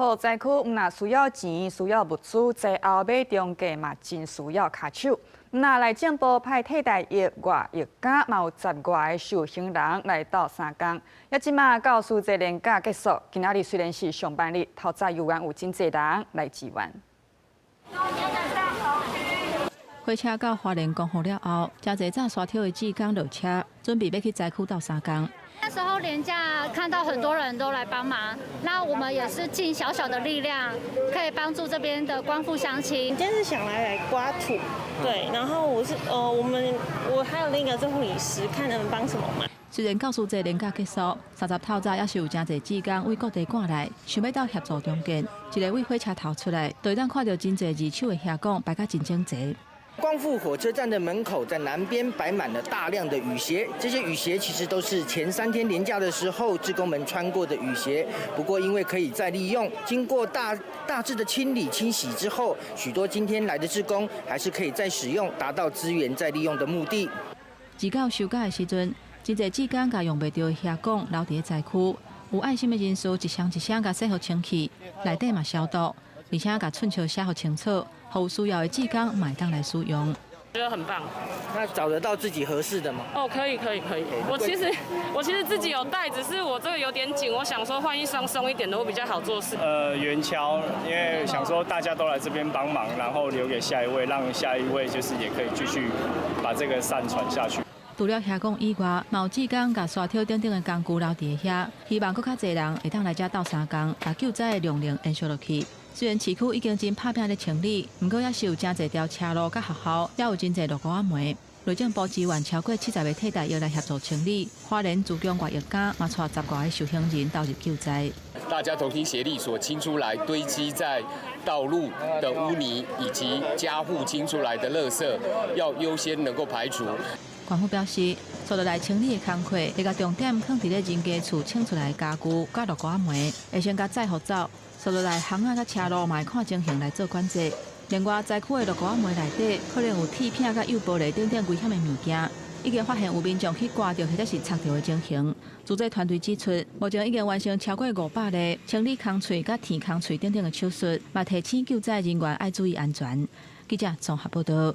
好，災區毋但需要錢，需要物資，災後買中介嘛真需要跤手。毋但內政部派替代役外役家，嘛有十外个受刑人來鬥相共。抑這馬教師節連假結束，今仔日雖然是上班日，透早猶原有真濟人來支援。火車到花蓮光復了後，誠濟紮沙抽的志工落車，準備欲去災區鬥相共。那時候連假看到很多人都來幫忙，那我們也是盡小小的力量，可以幫助這邊的光復鄉親。今天是想來刮土，對，然後我是我們我還有另一個是護理師，看能幫什麼忙。雖然教師節連假結束，三十透早猶是有誠濟志工為各地趕來，想欲鬥協助重建。一个對火車頭出來，就會當看著真濟二手的瓦管排甲真整齊。光復火車站的門口，在南邊擺滿了大量的雨鞋。這些雨鞋其實都是前3天連假的時候，志工們穿過的雨鞋。不過因為可以再利用，經過大致的清理清洗之後，許多今天來的志工還是可以再使用，達到資源再利用的目的。直到收假的時陣，真濟志工共用袂著的瓦管留佇咧災區，有愛心的人士一箱一箱共洗予清氣，內底嘛消毒，而且共寸尺寫予清楚，予有需要的志工嘛會當來使用。覺得很棒。那找得到自己合適的嗎？哦，可以，可以，可以。我其實自己有帶，只是我這個有點緊，我想說換一雙鬆一點的會比較好做事。圓鍬，因為想說大家都來這邊幫忙，然後留給下一位，讓下一位就是也可以繼續把這個善傳下去。除了瓦管以外，嘛有志工共沙抽等等的工具留佇遐，希望閣較濟人會當來遮鬥相共，共救災的量能延續落去。雖然市區已經真拍拚咧清理，毋過猶是有誠濟條車路佮學校，猶有真濟落雨仔糜。內政部支援超過70個替代役來協助清理，花蓮自強外役家嘛帶十外个受刑人投入救災。大家同心協力所清出來堆積在道路的污泥，以及家戶清出來的垃圾，要優先能夠排除。官府表示，接落來清理的工課會共重點放佇咧人家厝清出來的家具佮落雨仔糜，會先共載予走。接落來，巷仔佮車路嘛會看情形來做管制。另外，災區的落雨仔糜內底可能有鐵片佮幼玻璃等等危險的物件，已經發現有民眾去刮著或者是插著的情形。組織團隊指出，目前已經完成超過500例清理空喙佮填空喙等等的手術，嘛提醒救災人員愛注意安全。記者綜合報導。